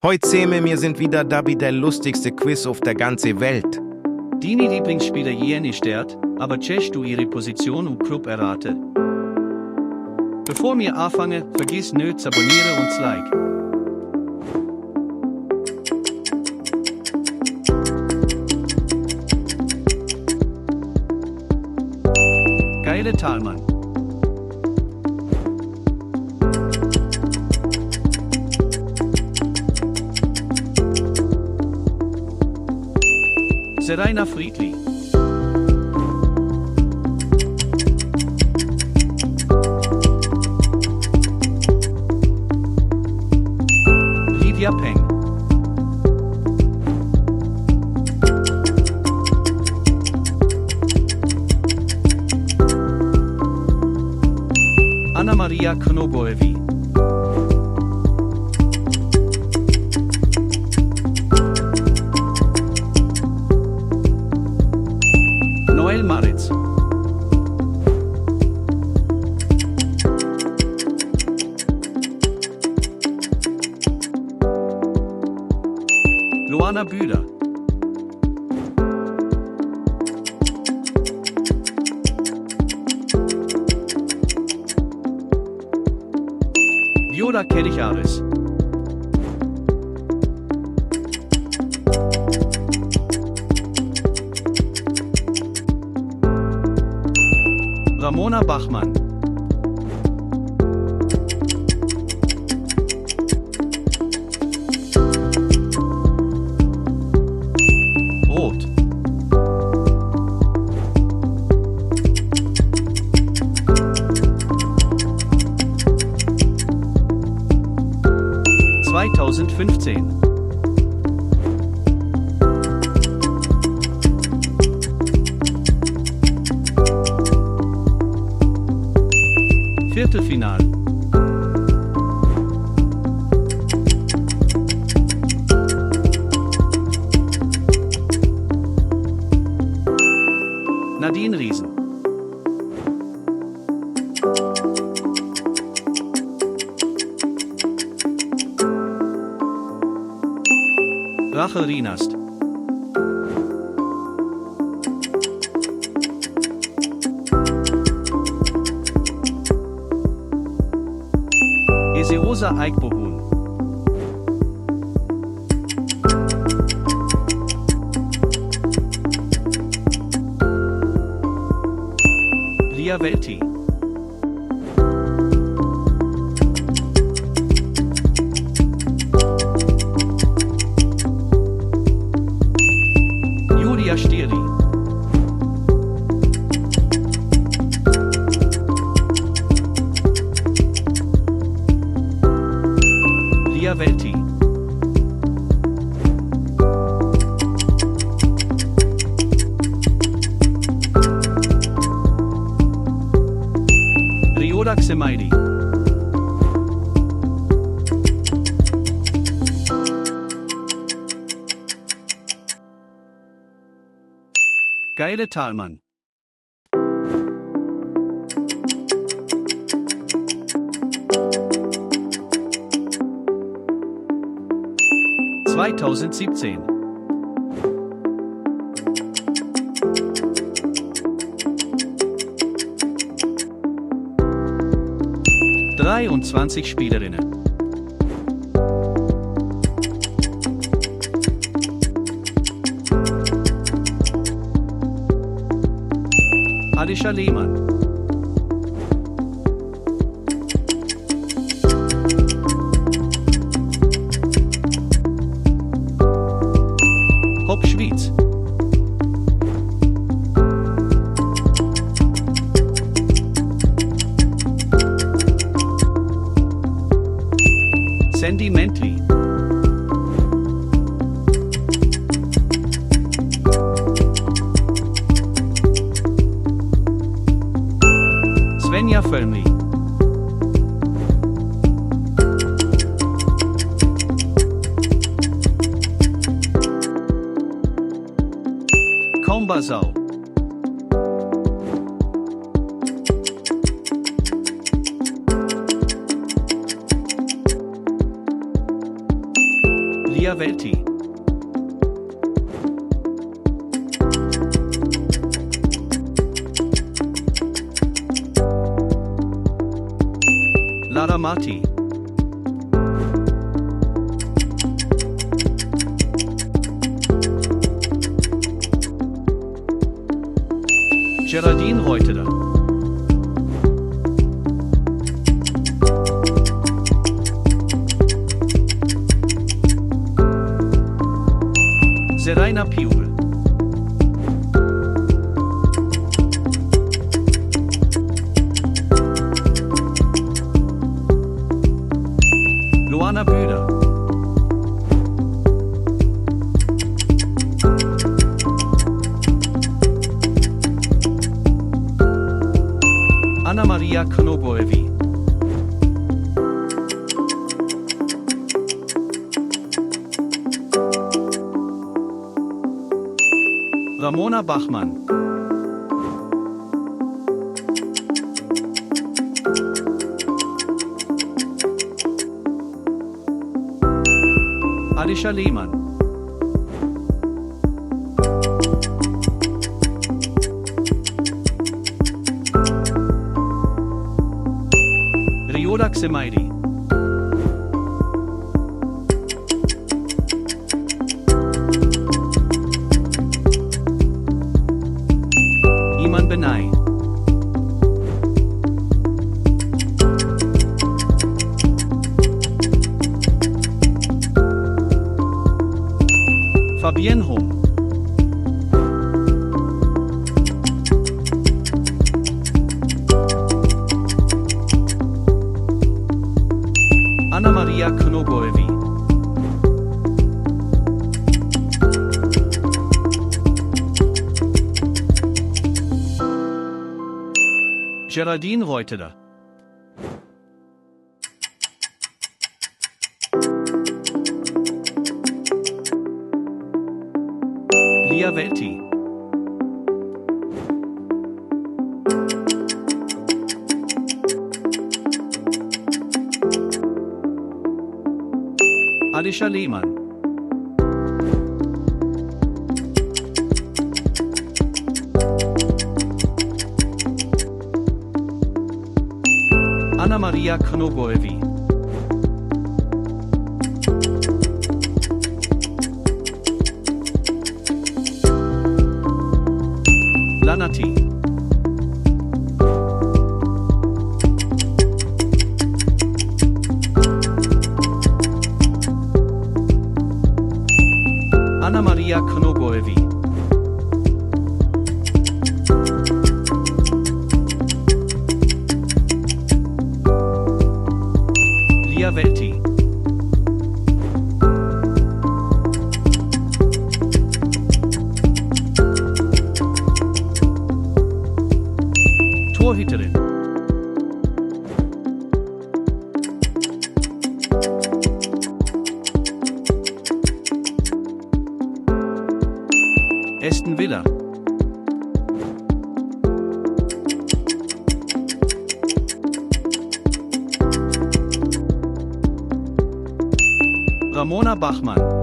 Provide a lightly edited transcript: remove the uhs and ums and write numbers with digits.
Heute sehen wir sind wieder da wie der lustigste Quiz auf der ganzen Welt. Dini Lieblingsspielerin ist dort, aber checkt du ihre Position und Club Errate. Bevor wir anfangen, vergiss nicht zu abonnieren und zu liken. Geile Talmann. Serena Friedli. Livia Peng. Anna Maria Knoboevi. Noel Maritz. Luana Bühler. Viola Kericharis. Ramona Bachmann. Rot. (2015) Viertelfinal. Nadine Riesen. Rachel Rienast. Eseosa Eichbohun. Lia Wälti. Julia Stieri. Lia Wälti. Rioda Xemaidi. Geile Talmann. (2017) (23 Spielerinnen) Alisha Lehmann. Hop Schwiiz. Sandy Mentley. Svenja Völmli. Kombasau. Lia Wälti. Mati. Geraldine Reuteler. Serena Piubel. Bühler. Anna-Maria Knoboevi. Ramona Bachmann. Alisha Lehmann. Riola Xemaidi. Iman Benai. Fabienne Hom. Anna-Maria Knoboevi. Geraldine Reuteler. Lia Wälti. Alisha Lehmann. Anna-Maria Knoboevi. Lanati. Anna-Maria Knoboevi. Lia Wälti. Torhüterin. Aston Villa. Ramona Bachmann.